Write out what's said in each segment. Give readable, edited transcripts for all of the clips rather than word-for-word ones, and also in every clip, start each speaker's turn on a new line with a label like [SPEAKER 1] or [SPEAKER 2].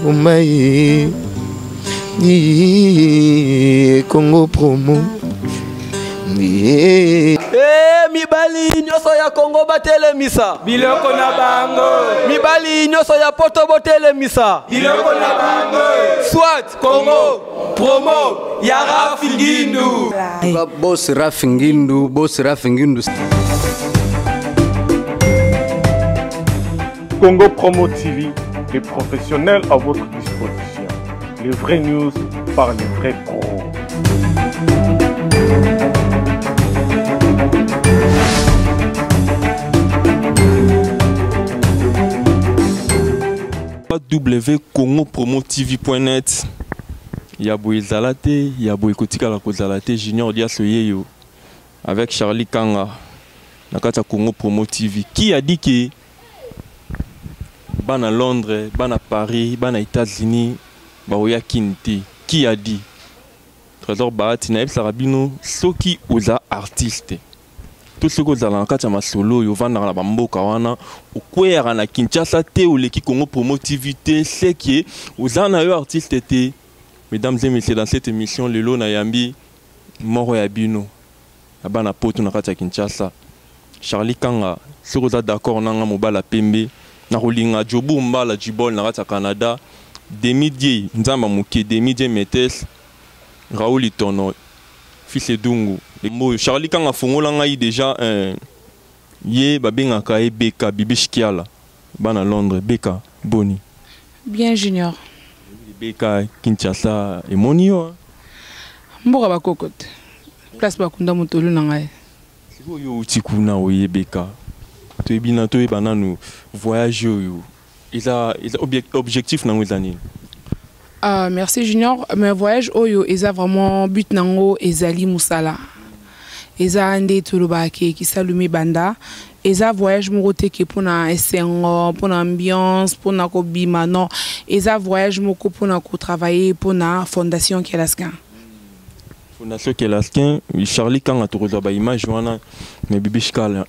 [SPEAKER 1] Omai Congo promo.
[SPEAKER 2] Eh, mibali nyonso ya Congo batelemisa
[SPEAKER 3] biloko na bango.
[SPEAKER 2] Mibali nyonso ya poto botelemisa
[SPEAKER 3] biloko na bango.
[SPEAKER 2] Soit Congo promo ya Rafi Ngindu.
[SPEAKER 4] Boss Rafi Ngindu, Boss Rafi Ngindu.
[SPEAKER 5] Congo Promo TV, les professionnels à votre disposition. Les vraies news par les vrais pros.
[SPEAKER 6] www.congopromotv.net ya boye ezala te, ya boye ekotikala kozala te. Junior Diaso yeyo avec Charlie Kanga na kati ya Congo Promo TV. Qui a dit que bana Londres, bana Paris, bana États-Unis baoya Kin te? Qui a dit? Trésor Bahati nayebisaka bino, soki oza artiste to soki ozala na kati ya masolo oyo, ovandaka na bamboka wana, okweyaka na Kinshasa te, oleki Congo Promo TV te, c'est que oza na yo artiste te. Mesdames et messieurs, dans cette émission lelo nayambi moko ya bino ya bana poto na kati ya Kinshasa, Charlie Kanga. Soki oza d'accord nanga, mobala pembe nakolinga Jobu Mbala Jibol na kati ya Canada, Demi Die Nzamba moke, Demi Die Metes, Raoul Itono, fils Edungu mboyo. Charlie Kanga fongola ngai déjà ye babengaka ye Beka Bibish Kiala, bana Londres. Beka, boni?
[SPEAKER 7] Bien, Junior.
[SPEAKER 6] Beka, Kinshasa emoni yo?
[SPEAKER 7] Mboka bakoko te, place bakunda motolu na ngai.
[SPEAKER 6] Sikoyo outi kuna, oyebeka, toyebi na toyeba nanu voyage oyo eza objectif nango eza nini?
[SPEAKER 7] Ah, merci Junior. Mais voyage oyo eza vraiment but nango ezali musala. Eza nde tolobaka ke kisalumi banda. Eza voyage moko te ke mpona esengo, mpona ambiance, mpona kobima, non. Eza voyage moko mpona kotravailler mpona Fondation Kelaskin.
[SPEAKER 6] Fondation Kelaskin. Charlie Kanga, tokozwa baimage wana. Mais Bibishkala,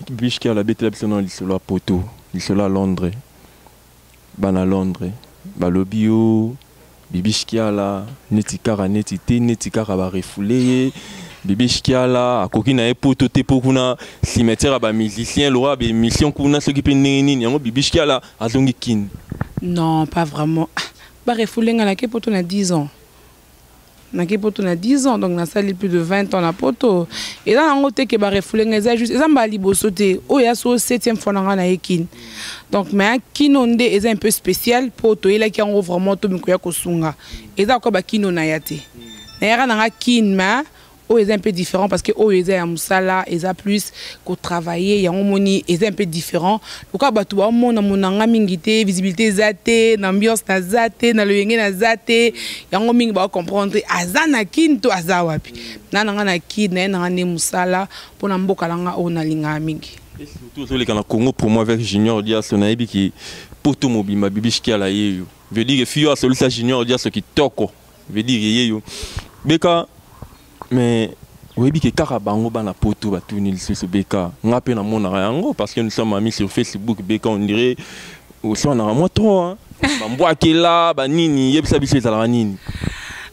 [SPEAKER 6] abetela biso na lisolo ya poto, lisolo ya Londres. Bana Londres balobi yo Bibish Kiala neti kaka neti te, neti kaka barefouler ye. Bibish Kiala akoki na ye poto te mpo kuna cimetière ya bamusicien lokola baémission kuna, soki mpe ndenge nini yango Bibish Kiala azongi Kini.
[SPEAKER 7] Non, pas vraiment. Ah, barefouler nga? Nake poto na 10 ans, nake poto na 10 ans, donc nasali plus de 20 ans na poto. Eza nango te ke barefouler nga, eza juste eza mbala liboso te oyo ya so septième fois na nga na ye Kini. Donc mais kino nde eza un peu spécial mpo toyelaki yango vraiment tomikoya kosunga. Eza koka bakino na ya te, nayaka nanga Kine, mais oyo eza un peu différent parce que oyo eza ya mosala, eza plus kotravailler. Yango moni eza un peu différent lokola bato baomona monanga mingi te, visibilité eza te, na ambiance naza te, na loyenge naza te. Yango mingi baocomprendre aza na Kine to aza wapi. Na nanga na Kine, naye nanga nde mosala mpona mboka nanga oyo nalingaka mingi.
[SPEAKER 6] Et surtout ozoleka na Congo Promo avec Junior Diaso. Nayebi ki poto mobimba Bibish Kiala ye yo, veut dire fi yo asolisa Junior Diaso kitoko, veut dire ye yo Beka. Mais oyebi ke kaka bango bana poto batuni lisusu Beka, nga mpe namonaka yango parce que nous sommes amis sur Facebook. Beka, on dirait oswanaka mwa trop, hein? Bambwakela banini, yebisa biso ezalaka nini?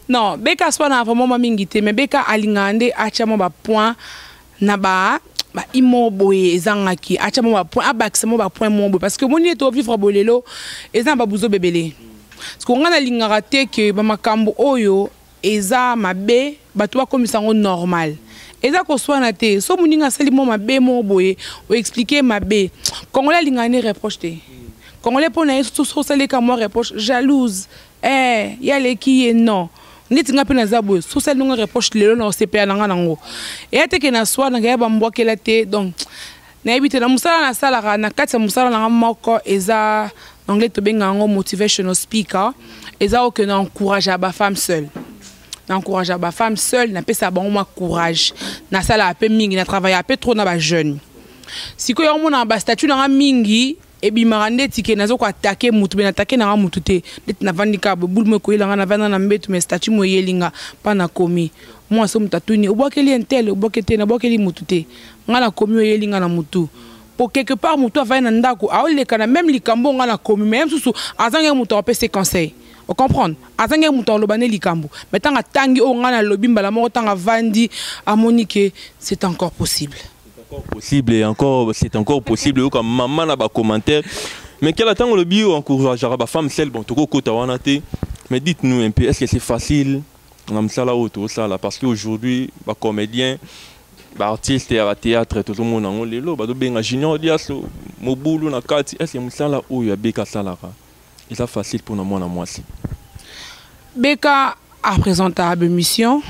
[SPEAKER 7] Non, Beka aswanaka vraiment mwa mingi te, mais Beka alingaka nde atya mwa bapoint na ba baimo boye ezangaki, atya mwa bapoint, abakisa mwa bapoint mo boye, parce que omoni ete ovivre boye lelo eza na babuzo bebele. Parce que ngai nalingaka te ke bamakambo oyo eza mabe bato bakomisa yango normal. Eza koswana te. So moninga asali mwa mabe moko boye, oexpliquer mabe. Congolais alingaka ne reproche te. Congolais mpo na ye so osaleka mwa reproche, jalouse, eh, ye aleki ye. Non, neti nga mpe naza boye, so osali ndongo reproche lelo na osepela na nga nango, eya te ke na swanaka ya bambwakela te. Donc nayebi te, na mosala nasalaka, na kati ya mosala nanga moko eza na anglais tobenga yango motivational speaker. Eza oyo ke na encourage bafemme seule, na encourage bafemme seule, napesaka bango mwa courage. Nasalaka mpe mingi, na travaillaka mpe trop na bajeune. Sikoyo omonaka bastatut nanga mingi ebimaka ndeti ke naza koattaquer mutu, me naattaquer nanga mutu te. Ndeti navandi kaka boye, bulu mo ekoyela nga, navanda na mbetu, me statut mo eyeli nga mpa nakomi mwa so moto atuni: "Obwakeli un tel?" "Obwake te, nabwakeli mutu te, nga nakomi, oyeli nga na mutu." Po quelque part moto avandi na ndako aoleka na même likambo nga nakomi, mais ye mosusu azangi moto akopesa conseil. Ocomprendre? Azangi moto aloba ne likambo, mais ntango atangi oyo ngai nalobi, mbala moko ntango avandi, amoni ke c'est encore possible.
[SPEAKER 6] Encore possible et encore, c'est encore possible. Yoka mama na bacommentaire. Mais quel ntango olobi encourageaka bafemme seule, bon, tokokota wana te, mais dites-nous un peu, est-ce que c'est facile na mosala oyo tozosala? Parce que aujourd'hui bacomédien, baartiste ya bathéâtre, tozomona yango lelo bazobenga Junior Diaso mobulu na kati. Est ce que mosala oyo abeka asalaka eza facile mpona mwana mwasi?
[SPEAKER 7] Beka apresentaka bémission,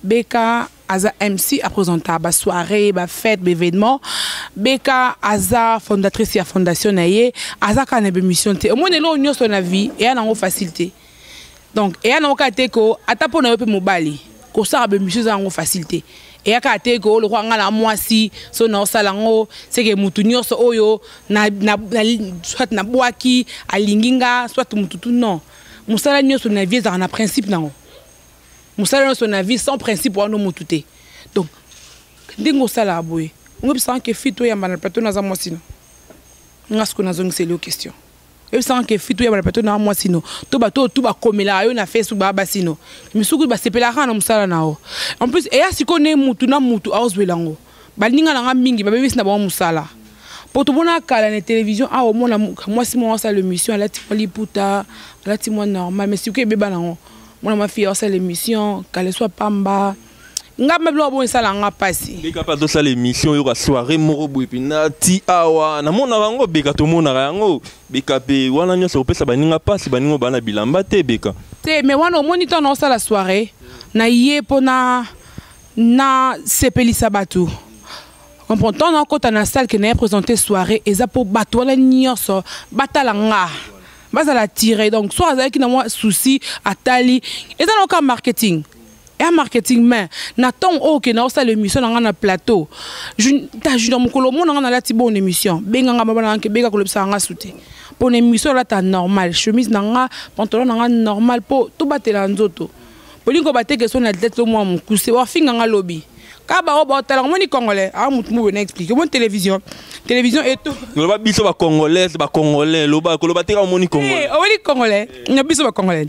[SPEAKER 7] Beka aza MC, apresentaka basoirée, bafête, baévénement. Beka aza fondatrice ya fondation na ye, aza kaka na bémission te. Omoni, eloko nyonso na vie eya nango facile te. Donc eya nango kaka te ko ata mpo na yo mpe mobali kosala bémission, eza yango facile te. Eya kaka te ko lokwa nga na mwasi so naosala yango seke mutu nyonso oyo na, soit nabwaki alingi nga, soit mutu tu. Non, mosala nyonso na vie ezalaka na principe nango. Mosala nyonso na vie, sans principe wana motu te. Donc ndenge osalaka boye, oyebisaka ke fille toyamba na plateau naza mwasi no. Nga sikoyo nazongiseli yo question: oyebisaka ke fille toyamba na plateau na mwasi no, to bato oyo tu bakomelaka yo na Facebook baya basi no, misuku basepelaka na mosala na yo. En plus eya sikoyo nde mutu na mutu aozwela yango. Baninga na nga mingi babebisi na bango mosala, po tomona kala na télévision awa, omona mwasi moko asala émission, alati mwa liputa, alati mwa normal. Mais sikoyo ebeba nango, mwana mwa fille asala émission kaleso pamba. Nga ma biloko bongo esala nga mpasi.
[SPEAKER 6] Beka mpe azosala émission, oyoka soirée moko boye mpena ti awa namonaka yango. Beka, tomonaka yango. Beka mpe wana nyonso kopesa baninga mpasi, baninga oyo baa na bilamba te, Beka.
[SPEAKER 7] Te, mais wana omoni, ntango naosala soirée na ye mpona nasepelisa bato, comprend? Ntango nakota na salle ke naye présenter soirée, eza mpo bato wana nyonso batala nga, bazala tiré. Donc so azalaki na mwa souci, atali, eza na oka marketing ya marketing. Mais na ntongo oyo okende osala émission na nga na plateau, ta Junior, mokolo omona nga nalati bonne émission, benganga maba na nga, beka kolobisaka nga su te. Mpo na émission olata normal, chemise na nga, pantalon na nga normal, mpo tobatela nzoto. Bolingo bateke so na athlète to mwa mokuse, wafinga nga lobi kaka bango baotalaka. Omoni congolais aa, motu mo boye na explique. Omoni télévision, télévision eto
[SPEAKER 6] Loba biso bacongolais, bacongolais, loba koloba te kaka omoni congolais.
[SPEAKER 7] Omoni congolais na biso bacongolais,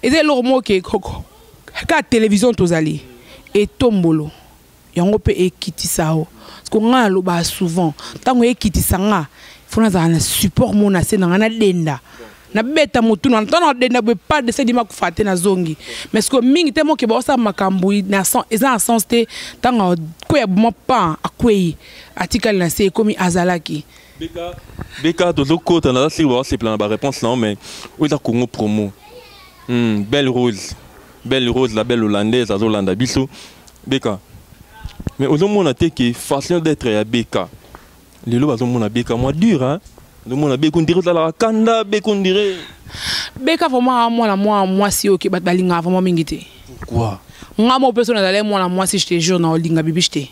[SPEAKER 7] eza eloko moko ke kaka télévision tozali etombolo yango mpe ekitisa o. Parce que ngai nalobaka souvent, ntango ekitisa nga, fo nazala na support mo na se na ngai, nadenda, nabeta motu na ntango nadenda boye, pas de sedima kufa te, nazongi. Mais ce que mingi te moke baosala makambo eza na sens te. Ntango akweya boma pan, akwei, atikali na se, ekomi azalaki.
[SPEAKER 6] Beka, Beka, tozokota, naza siki baosepela na baréponse na yo, mais oyo eza Congo Promo. Belle Rose, Belle Rose, la belle hollandaise azolanda biso. Beka, mais ozomona te ke façon d'être ya Beka lelo, bazomona Beka mwa dur, hein? Ozomona Beka, on dirait ozalaka kanda. Beka, on dirait
[SPEAKER 7] Beka vraiment mwana mwa mwasi oyo ke bato balingaka vraiment mingi te.
[SPEAKER 6] Pourquoi?
[SPEAKER 7] Nga mo mpe so nazali mwana mwasi, je te jure, na olinga bibiche te.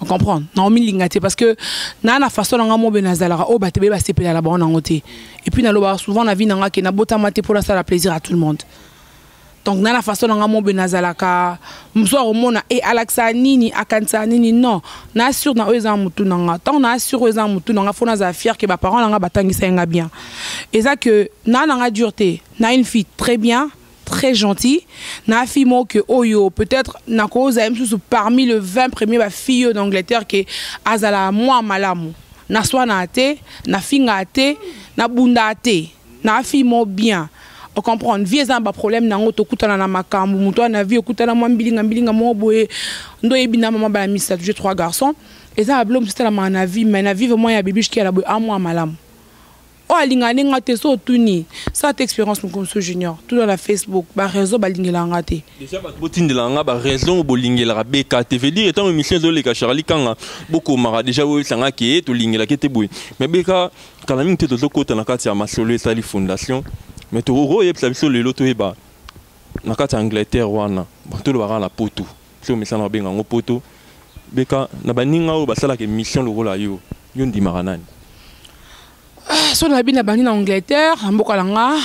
[SPEAKER 7] Comprendre? Naomilinga te, parce que naa na façon na nga mo be nazalaka oyo bato ebele basepelaka na bango nango te. Et puis nalobaka souvent na vie na nga ke nabotama te mpo nasala plaisir à tout le monde. Donc na façon na nga mo be nazalaka, mosu akomona e alakisaka nini, akanisaka nini. Non, na assure na oyo eza na motu na nga. Ntango na assure oyo eza na motu na nga, fo nazala fier ke baparent na nga batangisa ye nga bien. Eza ke naa na nga dur te, na une fille très bien, très gentille, na fille moko ke oyo peut-être nakozala mosusu parmi le 20 premier bafille oyo d'Angleterre ke azala mwa malamu. Naswanaka te, nafingaka te, nabundaka te, na fille moko bien. Ocomprendre? Vie eza na baproblème nango, tokutana na makambo. Moto wana na vie okutana mwa mbilinga mbilinga moko boye, ndo oyebi na mama bana misato, j'ai trois garçons. Eza na biloko mosusu esalamaka na vie, mais na vie vraiment ya bibi ya boye, amwa malamu oyo alingaka ndenge nga te. So otuni sala te expérience moko mosusu, Junior, tuna na Facebook, baréseau balingelaka nga te.
[SPEAKER 6] Déjà bato botindelaka nga baraison bolingelaka Beka te, veut dire ntango émission ezoleka, Charlie Kanga, bokomaka déjà boyebisanga ke tolingelaki te boye. Mais Beka, kala mingi te tozokota na kati ya masolo esali fondation, mais tokoyebisa biso lelo, toyeba na kati ya Angleterre wana, bon, tolobaka na poto, so misala babenga yango poto. Beka, na baninga oyo basalaka émission lokola yo, yo ndimaka nani?
[SPEAKER 7] So na bino bandi na Angleterre, na mboka na nga.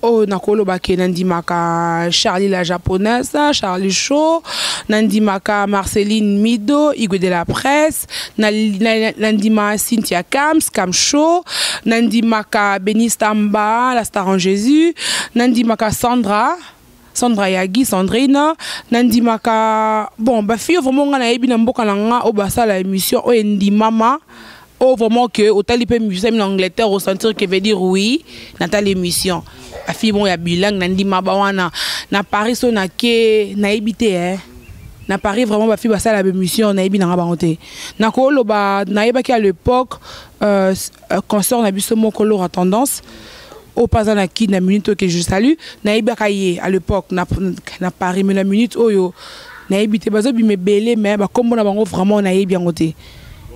[SPEAKER 7] Oyo nakoloba ke nandimaka Charlie la japonaise, Charlie Show, nandimaka Marceline Mido, Igwe de la presse, nandima Cynthia Kams, Kam Show, nandimaka Benis Tamba, la star en Jésus, nandimaka Sandra, Sandra Yagi, Sandrine, nandimaka bon ba fille vraiment nga nayebi na mboka na nga oyo basala émission oyo endimama oyo vraiment que otali mpe émission na Angleterre osentir que veut dire oui natali émission ba fille bon ya bilingue nandima ba wana na Paris so nake nayebi te eh na Paris vraiment ba fille basala ba émission nayebi nanga bango te nakoloba nayebaki à l'époque concert na biso moko Laura Tendance oyo mpe aza na kid na minute oyo que je salue, nayebaka ye à l'époque na Paris, mais na minute oyo nayebi te. Bazobima ebele, mais bakombo na bango vraiment nayebi yango te.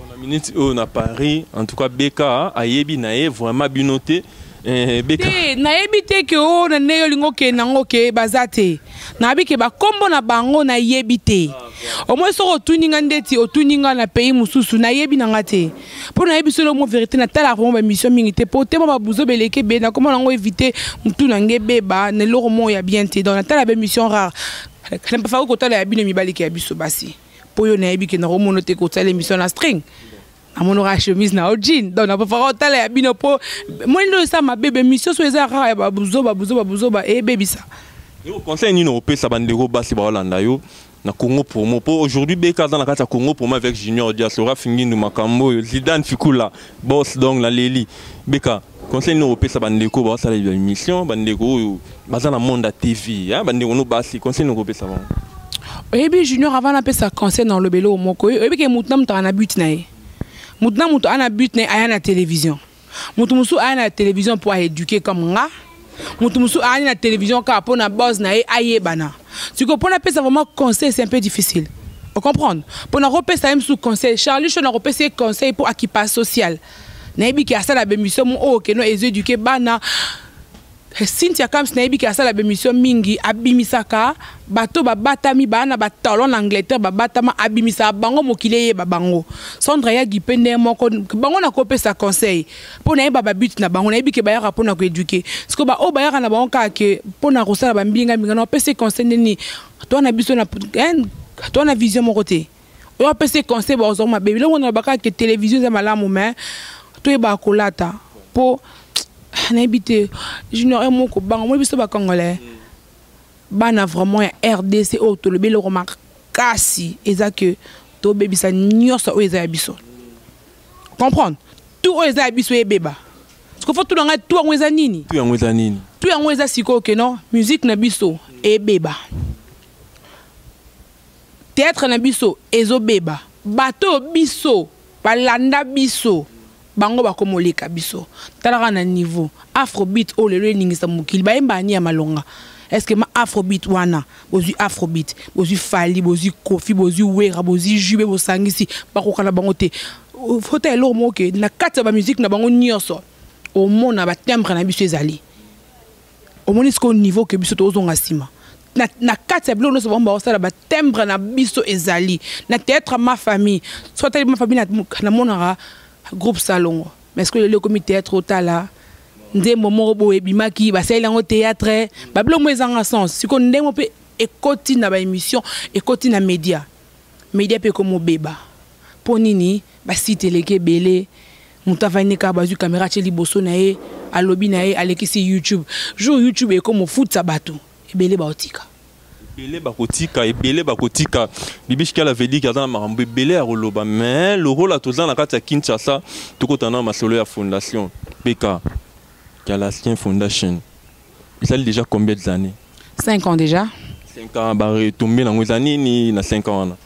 [SPEAKER 6] Na minute oyo na Paris, en tout cas Beka ayebi na ye vraiment bino te. Beka
[SPEAKER 7] te, nayebi te ke oyo na ndenge olingi okende yango ke baza te. Nayebi ke bakombo na bango nayebi te. Au moins soki otuni nga ndeti otuni nga na pays mosusu, nayebi na nga te, mpo nayebi solo mo vérité. Natala vraiment bamission mingi te, mpo tema babuzo beleki ebele, nakoma nango éviter motu na nge ebeba na eloko moko ya bien te. Donc natala bamission rare, napafaki kotala ya bino mibali ke ya biso basi, mpo oyo nayebi ke nakomona te kotala émission na string, namonaka chemise na jean. Donc napafaka kotala ya bino, mpo moni nde eza mabe. Bamission so eza kaka ya babuzoba buzoba buzoba, eyebebisa.
[SPEAKER 6] Yo, conseil nini opesa bandeko basi baolanda yo na Congo Promo? Po aujourd'hui Beka aza na kati ya Congo Promo avec Junior Diaspora Fingindu, makambo oyo Zidane Fikula boss. Donc na leli Beka, conseil nini opesa bandeko baosala émission, bandeko oyo baza na monde ya TV, hein, bandeko no basi, conseil nini okopesa bango?
[SPEAKER 7] Oyebi Junior, avant napesa conseil na olobela oyo moko, oyebi ke motu na moto aka na but na ye. Motu na moto aa na but na ye aya na télévision. Motu mosusu aya na télévision mpo aéduquer comme nga, motu mosusu ayani na télévision kaka mpo na base na ye ayebana. Sikoyo mpo napesa vraiment conseil, c'est un peu difficile ocomprendre. Mpo nakopesa ye mosusu conseil, Charlie Sho, nakopesa ye conseil mpo akipa social. Nayebi ke asala bémission mo oyo keno ezo éduquer bana. Cynthia Kams, nayebi ke asala bémission mingi, abimisaka bato babatami, baa na batalon na Angleterre, babatama, abimisaka bango, mokili eyeba bango. Sandra Yagi mpe nde moko. Bango nakopesa conseil mpo nayeba babut na bango. Nayebi ke bayaka mpona koéduquer. Siko baoyo bayaka na bango kaka ke mpona kosala bambinga-mbinga, na opesa conseil ndeni toa na biso na toa na vision moko te. Oyo apesa conseil, bazwa mabe. Biloko na balobaka ke télévision eza malamu, mais toyebaka kolata, mpo nayebi te Junior e moko bango moi biso bacongolais, bana vraiment ya RDC oyo tolobi eloko makasi eza ke tobebisa nyonso oyo eza ya biso. Comprendre, tout oyo eza ya biso ebeba. Siko fo tuna ngai, tu yango eza nini?
[SPEAKER 6] Tu yango eza nini?
[SPEAKER 7] Tu yango eza sikoyo ke non, musique na biso ebeba, théâtre na biso ezobeba, bato oyo biso balanda biso, bango bakomoleka biso. Talaka na niveau afrobeat oyo lelo eningisa mokili, bayembaka ni ya malonga. Est ce que ma afrobeat wana, bozwi afrobeat, bozwi Fally, bozwi Kofi, bozwi Wera, bozwi Jube, bosangisi, bakoka na bango te. Fota eloko moko ke na kati ya bamusike na bango nyonso, omona batimbre na biso ezali. Omoni sikoyo niveau ke biso tozonga nsima na kati ya biloko nyonso bango baosala, batimbre na biso ezali. Na théâtre ma famille, so atali ma famille, namonaka groupe Salongo, mais ce que lelo ekomi théâtre, otala nzembo moko boye ebimaki, basaleli yango théâtre, babiloko mo ezanga sens. Sikoyo ndenge mpe ekoti na baémission, ekoti na média, média mpe ekomobeba. Mpo nini? Basite eleki ebele. Moto avandi kaka, bazwi caméra, atie liboso na ye, alobi na ye, alekisi YouTube. Jour YouTube ekomofutisa bato ebele, baotika.
[SPEAKER 6] Ebele bakotika, ebele bakotika. Bibiche Kiala veut aza na makambo ebele ya koloba, mais lokola toza na kati ya Kinshasa, tokota na masolo ya fondation Beka Kialasien Foundation. Ezali déjà combien d'années?
[SPEAKER 7] 5 ans déjà.
[SPEAKER 6] 5 ans. Baretombées nango eza nini na 5 ans wana?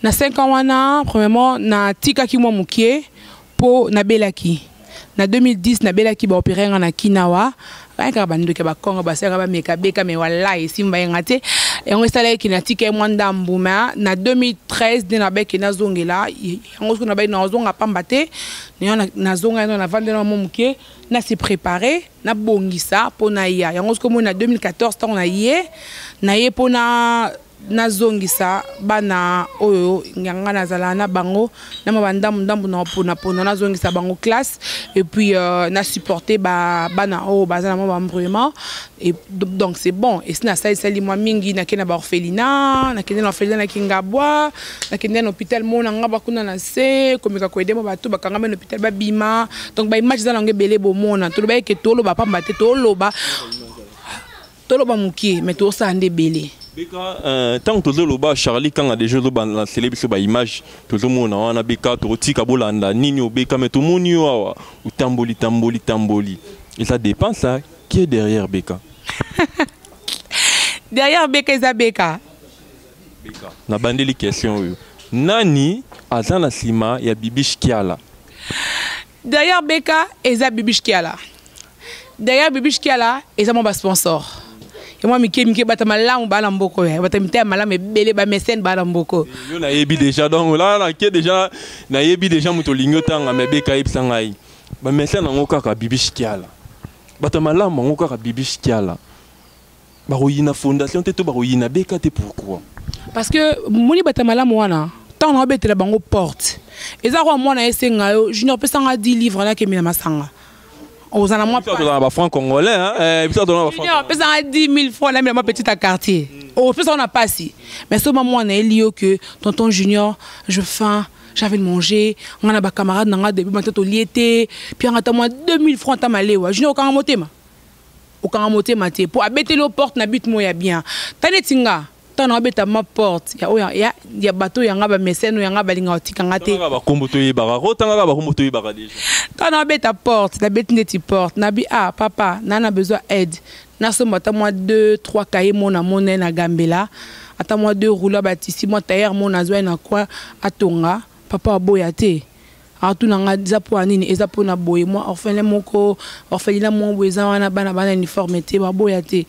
[SPEAKER 7] Na 5 ans wana, premièrement natikaki mwa mokie mpo nabelaki na 2010. Nabelaki, baopérer nga na kinawa kaka bandoki ya bakongo basalaka, bameka beka, me wala esimba ye nga te. Yango esalaki natika ye mwa ndambu. Ma na 2013 nde nabaki nazongela yango. Soki nabaki nazonga pamba te, nazonga yango, navandela mwa moke, nasi préparé, nabongisa mpo na ya yango. Soki omoni na 2014, ntango na ye, na ye mpona Nazongisa bana oyo nga nazala na bango na mwa bandambu ndambu na pona pona, nazongisa bango classe et puis na supporter ba bana oyo baza na mwa ba embrouillement. Et donc c'est bon. Esi nasalisali mwa mingi, nakende na baorphelinat, nakende na orphelinat na Kingabwa, nakende na hôpital mona nga bakuna na se komeka koaider mwa bato bakangami na hôpital babima. Donc baimage eza nango ebele, bomona toloba eke toloba pamba te, toloba toloba mokie, mais tosala nde ebele.
[SPEAKER 6] Beka, ntango tozoloba, Charlie Kanga déjà ozobalancele biso baimage, tozomona wana. Beka, tokotika bolanda nini obeka, mais tomoni yo awa otamboli tamboli tamboli, eza dépense. Qui est derrière Beka?
[SPEAKER 7] Derrière Beka eza Beka.
[SPEAKER 6] Beka, nabandeli question oyo: nani aza na nsima ya Bibish Kiala?
[SPEAKER 7] Derrière Beka eza Bibish Kiala. Derrière Bibish Kiala eza mwa basponsor ya mwa mike mike, bato malamu baa na mboka oyo, bato mitema malamu ebele, bamécène baa na mboka oyo.
[SPEAKER 6] Yo nayebi déjà, donc la nake déjà, nayebi déjà moto olingi otanga. Me Beka, yebisa ngai, bamécène yango kaka Bibish Kiala, bato malamu yango kaka Bibish Kiala, bakoyina fondation te to bakoyina Beka te? Pourquoi?
[SPEAKER 7] Parce que moni bato malamu wana, ntango na babetela bango porte, eza kwa mwana esenga yo: "Junior, pesanga 10 livre, nakemela masanga." Ozala mwa
[SPEAKER 6] tozala bafranc congolais, hein, biso tozala bafranc.
[SPEAKER 7] Junior, pesanga 10 000 francs, namela mwa petit à quartier. Opesa wana pasi, mais so ma mwana eli yo que: "Tonton Junior, je faim, j'avais de manger, nga na bacamarade na nga depuis matin tolie te, puis anga ta mwa 2000 francs." Ta malewa, Junior, okanga motema, okanga motema te, po abeteli yo porte na but moko ya bien. Ta neti nga, ntango na babeta ma porte ya oyo ya bato yanga, bamécène oyo yanga balingaka kotikanga te.
[SPEAKER 6] Tangaka bakombo toyebaka, kotangaka bakombo toyebaka déjà.
[SPEAKER 7] Ntango na babeta porte, nabeti ndeti porte, nabi: "Ah papa, na besoin aide, nasomba ata mwa 2 3 cahier mo na mona na gambela, ata mwa 2 rouleau batisi, mwa tailleur mo nazwa na coin atonga." Papa aboya te, atuna nga: "Eza mpo ya nini?" "Eza mpona boye, mwa orphelin moko, orphelinat moko boye eza wana, bana bana uniforme te." Baboya te.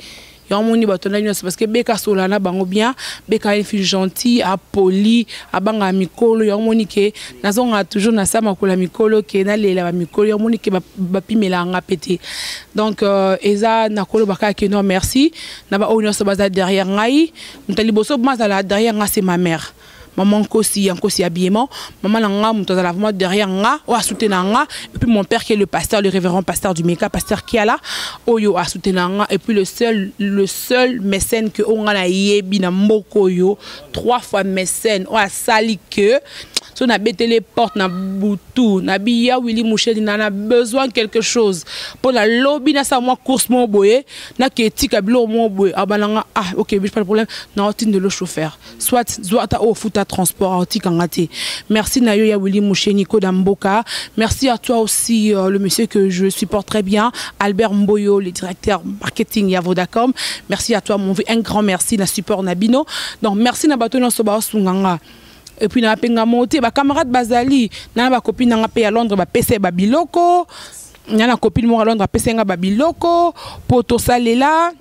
[SPEAKER 7] Yango moni bato na nyonso, parce que Beka asola na bango bien. Beka une fille gentille, apoli, abangaka mikolo. Yango moni ke nazongaka toujours na sa makolo ya mikolo, ke nalela bamikolo. Yango moni ke bapimelaka nga pe te. Donc eza nakoloba kaka ke non, merci na baoyo nyonso baza derrière ngai. Moto ya liboso mazala derrière nga, c'est ma mère, maman Nkosi ya Nkosi habillement, maman na nga, moto azala vraiment derrière nga, oyo asoutenir nga. Et puis mon père qui est le pasteur, le révérend pasteur du Meka, pasteur Kiala, oyo asoutenir nga. Et puis le seul mécène que oyo nga nayebi na mboka oyo, trois fois mécène, oyo asali que so nabeteli porte na butu, nabi: "Ya Willi Musheni, na besoin quelque chose mpo na lobi, nasala mwa course moko boye, nake etika biloko moko boye." Abananga: "Ah ok, pas de problème, naotindela chauffeur, soit zwa ata oyo ofuta transport." Aotikanga te. Merci na yo, ya Willi Musheni Koda Mboka. Merci à toi aussi, le monsieur que je supporte très bien, Albert Mboyo, le directeur marketing ya Vodacom. Merci à toi, mon vieux, un grand merci na support na bino. Donc merci na bato nyonso baosunganga. Et puis napenga mo te, bacamarade bazali na bacopine nanga mpe ya Londres, bapesa ye babiloko. Nga na copine moko ya Londres, apesa nga babiloko mpo tosalela,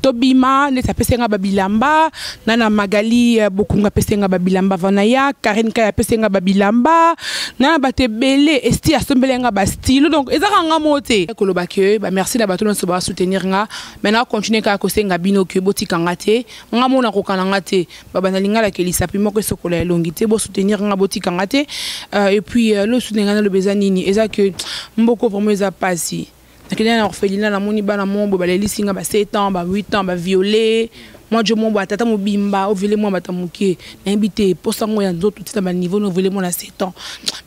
[SPEAKER 7] tobima neti apesi nga babilamba. Na Magali Bokunga apesi nga babilamba vana, ya Karine Kai apesi nga babilamba, na bato ebele, esti asombeli nga bastylo. Donc ezaka nga mo te koloba ke bamerci na bato nyonso basoutenir nga, mais na continue kaka kosenga bino ke botika nga te. Nga mo nakoka na nga te, babanda lingalaka elisapi moko esokola elongi te. Bosoutenir nga, botika nga te. Et puis losutenir nga, naloba eza nini? Eza ke mboko vraiment eza pasi. Nakende na orphelinat, namoni bana mo boye balelisi nga, ba 7 ans, ba 8 ans, baviole mwa jo mo boye, tata mobimba oviole mwa bato moke. Nayebi te posa ngo ya nzoto ntina baniveau no oviole mwana 7 ans.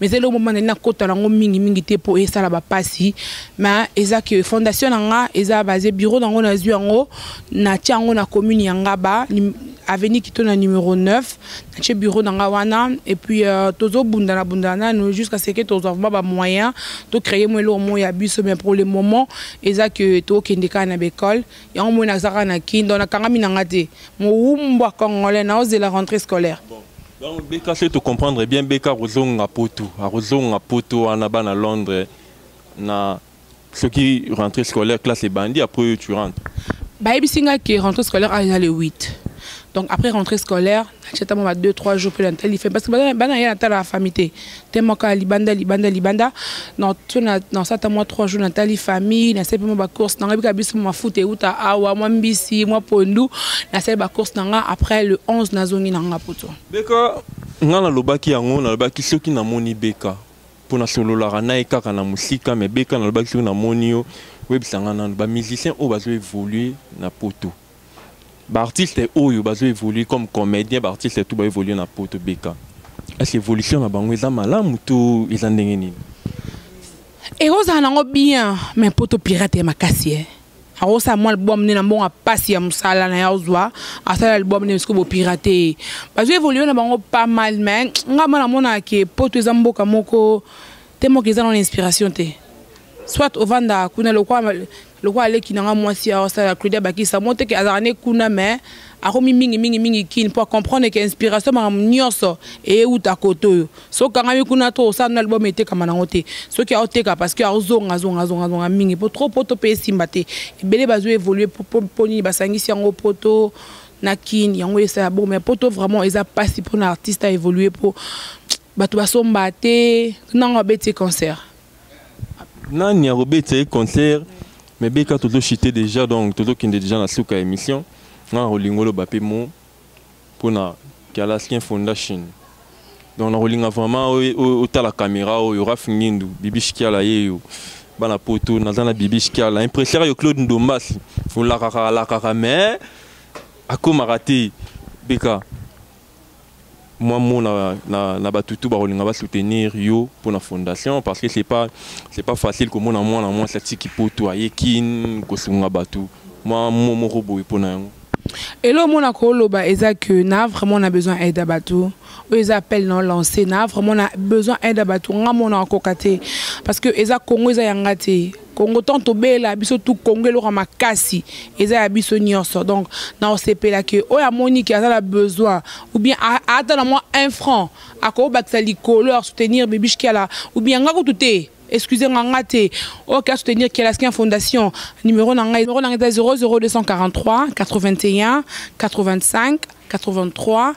[SPEAKER 7] Mais eza eloko moma nali nakota nango mingimingi te mpo esala bapasi. Mais eza ke fondation na nga eza base, bureau nango nazwi yango, natia yango na commune ya Ngaba, avenue Kitona numéro 9. Natie bureau na nga wana. Et puis tozobundana bundana nanu jusqu'à ce que tozwa vraiment bamoyen, tocréer mo eloko moko ya biso. Mais pour le moment eza ke tokende kaka na baekole. Yango moi naza kaka na Kini, donc nakangami na nga te, mowumbwa congolais, naozela rentrée scolaire.
[SPEAKER 6] Bon. Donc Beka, c'est comprendre bien, Beka akozonga poto, akozonga poto wana bana Londres na soki rentrée scolaire, classe ebandi, après tu rentres.
[SPEAKER 7] Bayebisi nga ke rentrée scolaire eza le 8. Donc après rentrée scolaire, natia ata mwa ba 2 3 jours mpe natali famille, parce que bana ye natalaka famille te te moko ya libanda libanda libanda. Nasala ata mwa 3 jours, natali famille, nasali mpe mwa bacourse na ngai, bika biso mafuta euta awa, mwa mbisi, mwa pondu, nasali bacourse na nga. Après le 11 nazongi na nga poto.
[SPEAKER 6] Beka, nga nalobaki yango, nalobaki soki namoni Beka, mpo nasololaka na ye kaka na mosika, me Beka, nalobaki soki namoni yo, oyebisa nga nanu bamusicien oyo bazo évolue na poto, baartiste oyo bazo évolue comme comédien, baartiste tout baévolue na poto. Beka, est-ce évolution na bango eza malamu to eza ndenge nini?
[SPEAKER 7] Ekozala nango bien, mais poto pirate ya makasi e akosala mwa album nde na mbongo apasi ya mosala na ye, azwa asala album nde sikoyo bopirate ye. Bazo évolue na bango pas mal, mais nga ma namonaka ke poto eza mboka moko te, moko eza nano inspiration te. Soit ovandaka kuna lokwa aleki nanga mwasi aosala Claudia Bakisa mo teke azalaka ne kuna, mais akomi mingi mingi mingi kini mpo acomprendre ke inspiration makambo nyonso eyeuta kote oyo. Soki okangami kuna to osala na album etekama nango te, soki aoteka parce que aozonga zonga zonga zonga mingi po trop poto mpe esimba te. Ebele bazo évolue mpo nini? Basangisi yango poto na kini, yango esala bon, mais poto vraiment eza mpasi mpona artiste aévolue, mpo bato basomba te nango abeti concert.
[SPEAKER 6] Nani akobetisa ye concert? Mais Beka, tozochite déjà, donc tozokende déjà na suka ya émission. Nga na kolinga oloba mpe mo mpona Kialaskin Foundation. Donc nakolinga vraiment otala caméra oyo, Raf Ngindu, Bibi Shikiala yeyo, bana poto, naza na Bibi Shikiala, impresario Claude Ndombasi, olakaka alakaka mais akomaka te. Beka, moi mo na batutu bakolinga basoutenir yo pour la fondation, parce que c'est pas facile komona mwana mwasi atiki poto aye Kin kosunga bato. Mwa mo moko boye mpona yango.
[SPEAKER 7] Elo omona koloba eza que na vraiment na besoin aide ya bato oyo eza appel na lancé, na vraiment na besoin aide ya bato. Nga mona akoka te, parce que eza Congo, eza yanga te. Congo tant tobela biso tu, Congo eloko ya makasi eza ya biso nyonso. Donc na osepelaki oyo amoniki aza na besoin ou bien ata na mwa 1 franc akobakisa likolo ya soutenir Bibiche Kiala, ou bien nga kutu te, excusez nga, nga te, oyo ka soutenir Kialaskin Fondation. Numéro na ngai eza 00243 81 85 83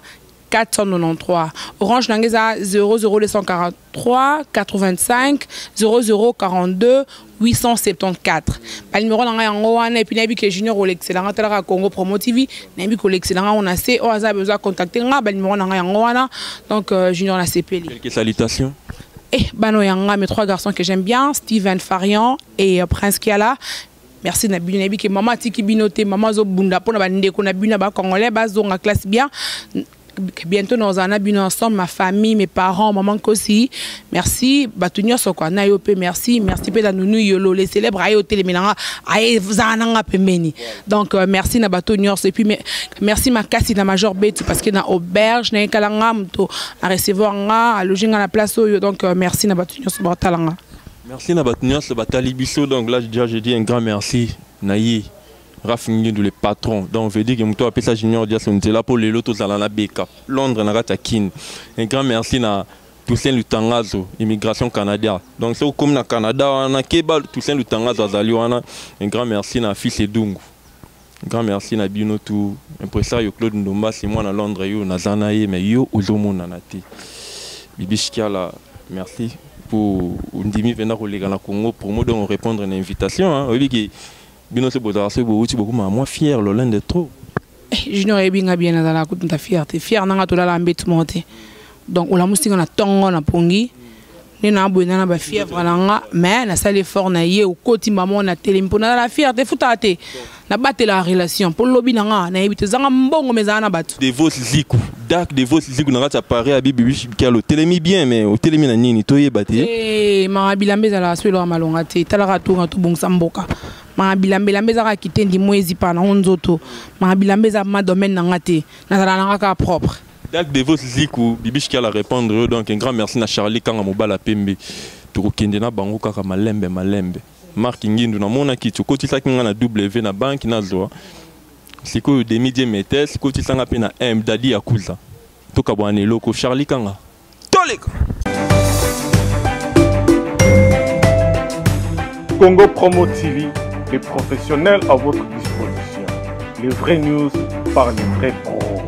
[SPEAKER 7] 493. Orange na ngai eza 00243 85 0042 874. Banuméro na ngai yango wana. Et puis nayebi ke Junior olekisela nga, talaka Congo Promo TV, nayebi kolekisela nga na se oyo aza besoin contacter nga, banuméro na ngai yango wana. Donc Junior, nasepeli.
[SPEAKER 6] Quelques salutations.
[SPEAKER 7] Et bano yanga, mes trois garçons que j'aime bien, Steven Farian et Prince Kiala, merci na bino. Nayebi ke mama atiki bino te, mama azobunda mpona bandeko na bino bacongolais bazonga classe bien. Bientôt nazala na bino ensemble. Ma famille, mes parents, maman Kosi, merci. Bato nyonso kwa na yo mpe merci. Merci mpe na Nunu Yolo le célèbre, aye otelemela nga, aye zala na nga pembeni. Donc merci na bato nyonso. Et puis merci makasi na Major Betu, parce que na auberge nayekala nga moto arecevoir nga, aloge nga na place oyo. Donc merci na bato nyonso baotala nga.
[SPEAKER 6] Merci na bato nyonso batali biso. Donc là déjà je dis un grand merci na ye Raf Ngindu le patron. Donc veut dire que moto apesa Junior Dias nzela mpo lelo tozala na Beka Londres na kati ya Kine. Un grand merci na Toussaint Lutangazo, immigration Canada. Donc soki okomi na Canada wana, keba, Toussaint Lutangazo azali wana. Un grand merci na fils Edungu, un grand merci na bino tout. Impresario Claude Ndombasi, mwana Londres, yo naza na ye, mais yo ozomonana te. Bibi Shikiala, merci pour ondimi venda koleka na Congo Promo, donc répondre na invitation, hein. Oyebi ke bino so bozala soki bouti bokoma mwa fier lolende trop.
[SPEAKER 7] Junior, oyebi nga bien, nazalaka kutu fier te. Fier nanga tolala mbetu moko te. Donc olamusi nga na ntongo na pongi nde na boye na bafièvre na nga, mais nasali effort na ye okoti mama na telemi mpo nazala fier te, futaka te, nabatela relation mpo lobi na nga nayebi te ezanga mbongo me ezala na bato.
[SPEAKER 6] Devos Ziku Dak, Devos Ziku na kati ya Paris, abi Bibi Kialo otelemi bien, mais otelemi na nini toyeba te.
[SPEAKER 7] Maka bilamba ezalaka so eloko malonga te, etalaka tonga tobongisa mboka. Maka bilamba elamba ezaka kitendi mo ezipa nango nzoto. Maka bilamba eza ma domaine na nga te, nazala nanga kaka propre.
[SPEAKER 6] Dak Devos Ziku, Bibi Kiala répondre. Donc un grand merci na Charlie Kanga Mobala Pembe, tokokende na bango kaka malembe malembe. Mark Ngindu, namonaki tokotisaki nga na W na banque, nazwa sikoyo demi die metes, kotisanga mpe na M Dadi Yakuza, tokabwana eloko. Charlie Kanga, toleka.
[SPEAKER 5] Congo Promo TV, les professionnels à votre disposition. Les vraies news par les vrais pros.